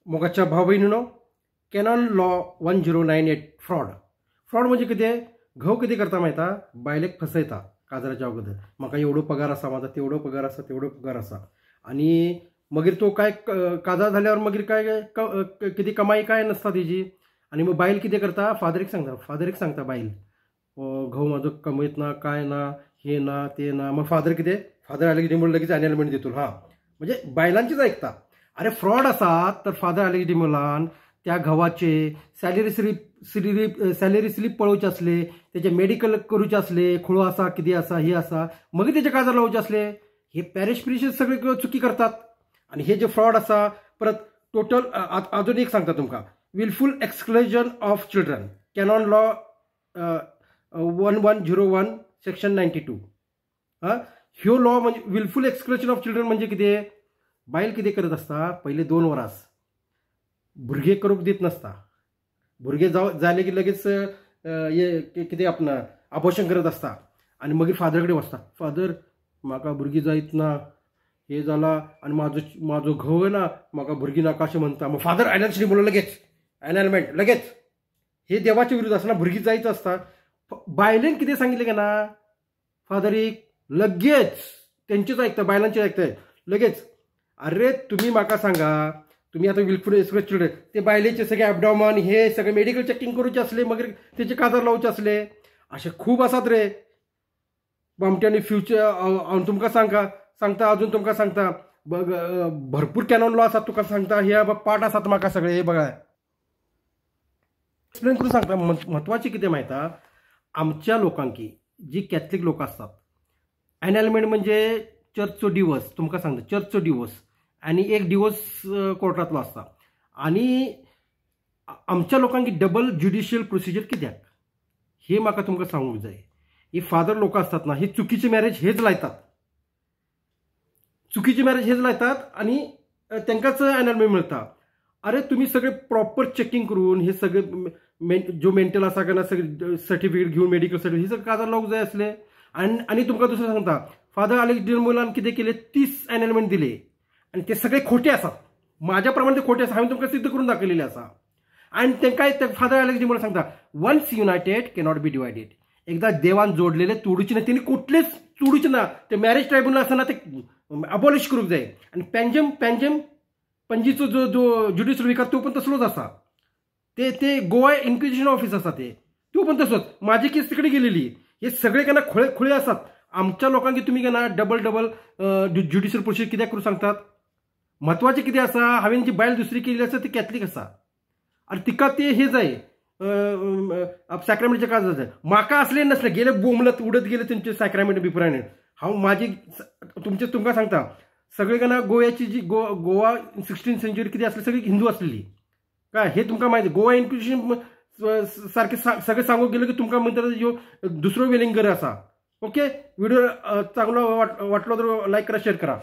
मोगाच्या भाव बहिणीनो, Canon law 1098 fraud. Fraud म्हणजे कितें? घोव कितें करता माहिती? बायलेक फसयता काजराच्या अगोदर, म्हाका एवढो पगार आसा, म्हाजो तेवढो पगार आसा, तेवढो पगार आसा, आनी मागीर तो काय काजार झाल्यावर मागीर काय कितें कमाई काय नसता तेजी. आनी मग बायल कितें करता, फादरीक सांगता, फादरीक सांगता बायल, घोव म्हाजो कमयत ना, काय ना, हे ना ते ना. मग फादर कितें, फादर आले की लगेच एनलमेंट दितलो. हां, म्हणजे बायलांचीच ऐकता. अरे फ्रॉड आसा तर फादर आले डिमोलान त्या घोवाचे सॅलरी स्लिप सॅलरी स्लिप पळोवचे आसले, तेजे मेडिकल करूचे आसले, खुळो आसा कितें आसा हे आसा, मागीर तेजे काजार लावचे आसले. हे पॅरिश प्रिस्ट सगळे चुकी करतात. आनी हे जे फ्रॉड आसा परत टोटल अजून एक सांगता तुमकां, wilful exclusion of children, canon law 1101 section 92. हां, ह्यो लॉ म्हणजे विलफूल एक्सक्लजन ऑफ चिल्ड्रन म्हणजे कितें, बायल कितें करत आसता, पयले 2 वरास भुरगे करूंक दीत नासता, भुरगे जाव जाले की लगेच हे कितें आपणा आबोशन करत आसता. आनी मागीर फादर कडेन वचता, फादर म्हाका भुरगीं जायत ना, हे जाला, आनी म्हाजो म्हाजो घोव ना म्हाका भुरगीं नाका अशें म्हणटा. मग फादर आयलँड बोलून लगेच एनलमेंट लगेच. हे देवाचे विरुद्ध आसना, भुरगीं जायत आसता. बायलेन कितें सांगितलें काय ना फादरीक, लगेच तेंचेच ऐकता, बायलांचेच ऐकता लगेच. अरे तुम्ही म्हाका सांगा, तुम्ही आता विलफूल एक्सप्रेस चिल्ड्रन ते बायलेचे सगळे ॲबडॉमन हे सगळे मेडिकल चेकिंग करूचे असले, मगीर तेचे काजार लावचे असले, असे खूब आसात रे बामट्यांनी. फ्युचर हांव तुमकां सांगता सांगता अजून तुमकां सांगता, भरपूर कॅनॉन लॉ आसात तुका सांगता. हे पाठ आसात म्हाका सगळे, हे बघा एक्सप्लेन करून सांगता. म्हत्वाचें कितें माहिती, आमच्या लोकांकी जी कॅथलीक लोक आसतात, एनलमेंट म्हणजे चर्चचो डिवोर्स, तुमकां सांगता चर्चचो डिवोर्स आनी एक डिवोर्स कोर्टांतलो आसता. आनी आमच्या लोकांक डबल ज्युडिशियल प्रोसिजर कित्याक हे म्हाका तुमकां सांगूंक जाय. ही फादर लोक आसतात ना, ही चुकीची मॅरेज हेच लायतात, चुकीची मॅरेज हेच लायतात आनी तांकांच एनलमेंट मेळटा. अरे तुम्ही सगळे प्रॉपर चेकिंग करून हे सगळे जो मेंटल आसा काय ना सगळे सर्टिफिकेट घेवन मेडिकल सर्टिफिकेट हे सगळे काजार लावंक जाय आसले. आनी आनी तुमकां दुसरें सांगता, फादर आलेक्स डिमोलान कितें केलें, 30 एनलमेंट दिले आनी ते सगळे खोटे आसात, म्हाज्या प्रमाणे ते खोटे आसा, हांवें तुमकां सिद्ध करून दाखयलेले आसा. आनी तांकांय ते फादर आलेक्स डिमोला सांगता, once united cannot be divided. एकदा देवान जोडलेले तोडूचे ना, तेणी कुठलेच तोडूचे ना. ते मॅरेज ट्रायब्युनल आसा ना ते अबॉलिश करूंक जाय. आनी पँजम पँजम पणजीचो जो जो ज्युडिशियल विकार तो पण तसलोच आसा, ते ते गोवा इन्क्विजिशन ऑफिस आसा ते तो पण तसोच. माझी केस तिकडे गेलेली. हे सगळे केन्ना खुळे खुळे आसात. आमच्या लोकांक तुमी केन्ना डबल डबल ज्युडिशियल प्रोसिजर कित्याक करूंक सांगतात. म्हत्वाचें कितें आसा, हांवें जी बायल दुसरी केल्ली आसा ती कॅथलीक आसा आनी तिका ते हे जाय सॅक्रामेंटचे काज जाय. म्हाका आसलें नासलें गेले बोमलत उडत गेले तेंचे सॅक्रामेंट बिपराणे. हांव म्हाजी तुमचे तुमकां सांगता, सगळे केन्ना गोव्याची जी गोवा 16th century कितें आसली, सगळी हिंदू आसलेली काय हे तुमकां म्हायती. गोवा इन्क्विजिशन सारकें सगळें सांगूंक गेलें की तुमकां म्हणटा ह्यो दुसरो वेलिंगर आसा. ओके, व्हिडिओ चांगलो वाटलो तर लायक करा, शेअर करा.